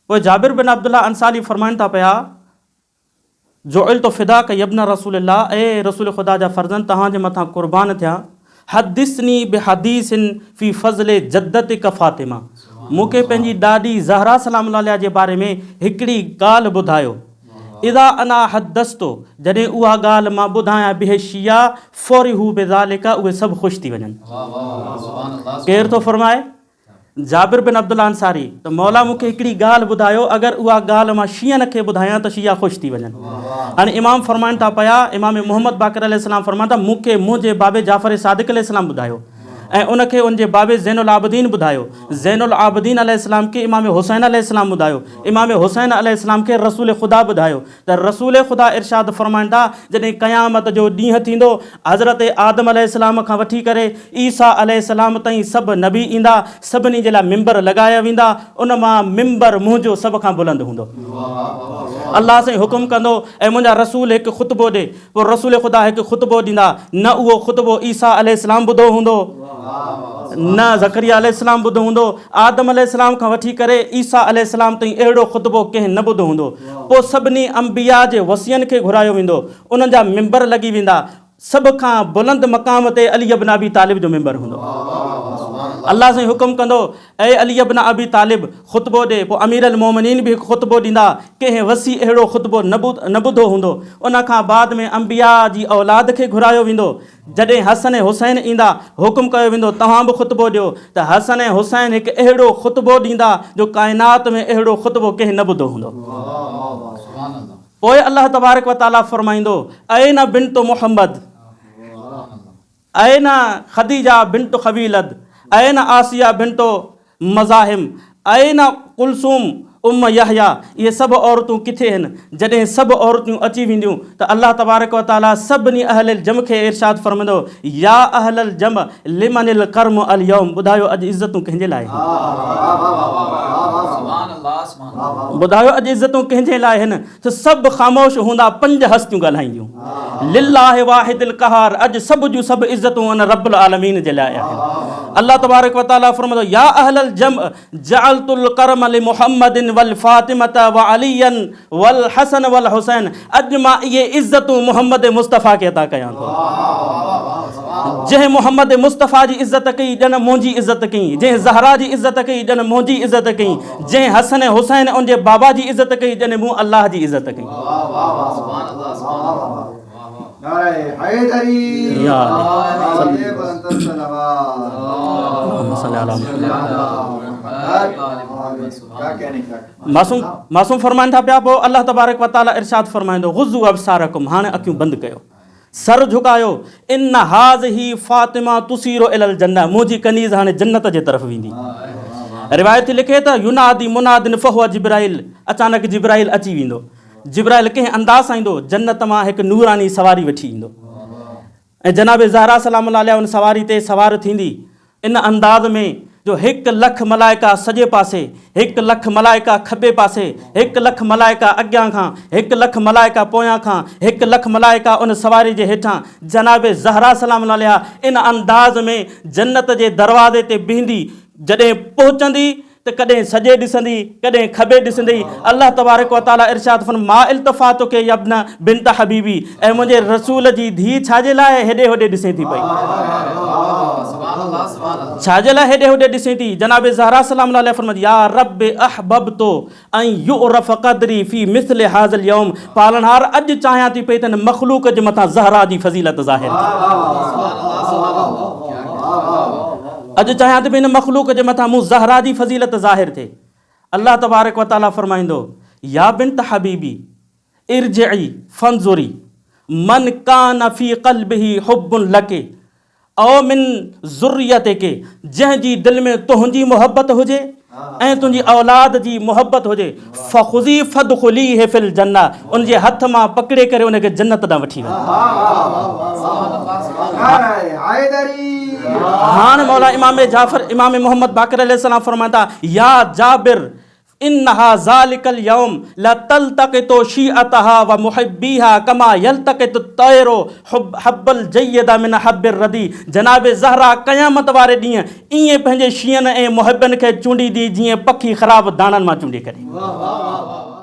پوء جابر بن عبدالله انصاري فرمائن ٿا پيا، جعلت فداک يبن رسول الله، اي رسول خدا جا فرزند توهان جي مٿان قربان ٿيان، حدثني بحديث في فضل جدتک فاطمه، مون کي پنهنجي ڏاڏي زهرا سلام الله عليها جي باري ۾ هڪڙي ڳالهه ٻڌايو، اذا انا حدثت، جڏهن اها ڳالهه مان ٻڌايان به الشيعه فرحوا بذلک، اهي سڀ خوش ٿي وڃن. ڪير ٿو فرمائي؟ جابر بن عبدالله انصاري، ته مولا مون کي هڪڙي ڳالهه ٻڌايو، اگر اها ڳالهه مان شيعن کي ٻڌايان ته شيعا خوش ٿي وڃن. هاڻي امام فرمائن ٿا پيا، امام محمد باقر عليه السلام فرمائن ٿا، مون کي منهنجي بابي جعفر صادق عليه السلام ٻڌايو ۽ ان کي ان جي بابي زين العابدين ٻڌايو، زين العابدين عليه السلام کي امام حسين عليه السلام ٻڌايو، امام حسين عليه السلام کي رسول خدا ٻڌايو ته رسول خدا ارشاد فرمائن ٿا، جڏهن قيامت جو ڏينهن ٿيندو، حضرت آدم عليه السلام کان وٺي ڪري عيسيٰ عليه السلام تائين سڀ نبي ايندا، سڀني جي لاء منبر لڳايا ويندا، ان مان منبر منهنجو سڀ کان بلند هوندو. الله سائين حڪم ڪندو، اي منهنجا رسول هڪ خطبو ڏي، پوء رسول خدا هڪ خطبو ڏيندا، نه اهو خطبو عيسيٰ عليه السلام ٻڌو هوندو، نه زڪريا عليه السلام ٻڌو هوندو، آدم عليه السلام کان وٺي ڪري عيسيٰ عليه السلام تائين اهڙو خطبو ڪنهن نه ٻڌو هوندو. پوء سڀني انبياء جي وصين کي گهرايو ويندو، انهن جا منبر لڳي ويندا، سڀ کان بلند مقام تي علي ابن ابي طالب جو منبر هوندو. الله سائين حڪم ڪندو، اي علي ابن ابي طالب! خطبو ڏي. پوء امير المومنين به هڪ خطبو ڏيندا، ڪنهن وصي اهڙو خطبو نه ٻڌو هوندو. ان کان بعد ۾ انبياء جي اولاد کي گهرايو ويندو. جڏهن حسن ۽ حسين ايندا، حڪم ڪيو ويندو، توهان به خطبو ڏيو ته حسن ۽ حسين هڪ اهڙو خطبو ڏيندا جو ڪائنات ۾ اهڙو خطبو ڪنهن نه ٻڌو هوندو. پوء الله تبارڪ و تعاليٰ فرمائيندو، اين بنت محمد، اين خديجه بنت خويلد، اين آسيه بنت مزاحم، اين ڪلثوم ام يحيٰ، اهي سڀ عورتون ڪٿي هن؟ جڏهن سڀ عورتون اچي وينديون ته الله تبارڪ و تعاليٰ سڀني اهل الجم کي ارشاد فرمائيندو، يا اهل الجم لمن الڪرم اليوم، ٻڌايو اڄ عزتون ڪنهن جي لاء آهن؟ ٻڌايو اڄ عزتون ڪنهن جي لاء آهن؟ ته سڀ خاموش هوندا، پنج هستيون ڳالهائينديون، لله واحد القهار، اڄ سڀ جون سڀ عزتون ان رب العالمين جي لاء آهن. الله تبارڪ وتعاليٰ فرمائي ٿو، يا اهل الجمع جعلت الڪرم لمحمد والفاطمة وعليا والحسن والحسين، اڄ مان اهي عزتون محمد مصطفيٰ کي عطا ڪيان ٿو. جنهن محمد مصطفيٰ جي عزت ڪئي ڄڻ منهنجي عزت ڪئي، جنهن زهرا جي عزت ڪئي ڄڻ منهنجي عزت ڪئي، جنهن حسن ۽ حسين ۽ ان جي بابا جي عزت ڪئي ڄڻ مون الله جي عزت ڪئي. معصوم معصوم فرمائن ٿا پيا پوء الله تبارڪ وتعالي ارشاد فرمائيندو غضوا ابصارڪم هاڻي اکيون بند ڪيو. سر جهڪايو، ان هٰذه فاطمه تصير الي الجنه، منهنجي ڪنيز هاڻي جنت جي طرف ويندي. روايت ٿي لکي ته ينادي مناد فهو جبرائيل، اچانڪ جبرائيل اچي ويندو. جبرائيل ڪنهن انداز سان ايندو، جنت مان هڪ نوراني سواري وٺي ايندو ۽ جناب زهرا سلام الله عليها ان سواري تي سوار ٿيندي. ان انداز ۾ جو هڪ لک ملائڪا سڄي پاسي، هڪ لک ملائڪا کٻي پاسي، هڪ لک ملائڪا اڳيان کان، هڪ لک ملائڪا پويان کان، هڪ لک ملائڪا ان سواري جي هيٺان، جناب زهرا سلام الله عليها ان انداز ۾ جنت جي دروازي تي بيهندي، جڏهن پهچندي ته ڪڏهن سڄي ڏسندي، ڪڏهن کٻي ڏسندي، الله تبارڪ و تعاليٰ ارشاد فرمايو، ما التفاتک يا ابن بنت حبيبي، اي منهنجي رسول جي ڌيء ڇا جي لاء هيڏي هوڏي ڏسين ٿي پئي؟ ڇا جي لاء هيڏي هوڏي ڏسين ٿي؟ جناب زهرا سلام الله عليها فرمايو، يا رب احببت ان يعرف قدري في مثل هذا اليوم، پالڻهار اڄ چاهيان ٿي پئي ته هن مخلوق جي مٿان زهرا جي فضيلت ظاهر ٿئي. اڄ چاهيان ٿي پئي هن مخلوق جي مٿان مون زهرا جي فضيلت ظاهر ٿئي. الله تبارڪ و تعاليٰ فرمائيندو، يا بنت حبيبي ارجعي فانظري من ڪان في قلبه حب لڪ او من ذريتڪ جنهن جي دل ۾ تنهنجي محبت هجي ۽ تنهنجي اولاد جي محبت هجي فخذي فادخليه في الجنه ان جي هٿ مان پڪڙي ڪري ان کي جنت ڏانهن وٺي وڃ. هاڻ مولا امام جعفر امام محمد باقر عليه السلام فرمائن ٿا يا جابر! انها ذلک اليوم لتلتقط شيعتها ومحبيها ڪما يلتقط الطير حب الجيد من حب الردي جناب زهرا قيامت واري ڏينهن ائين پنهنجي شيعن ۽ محبن کي چونڊيندي جيئن پکي خراب داڻن مان چونڊي ڪڍي.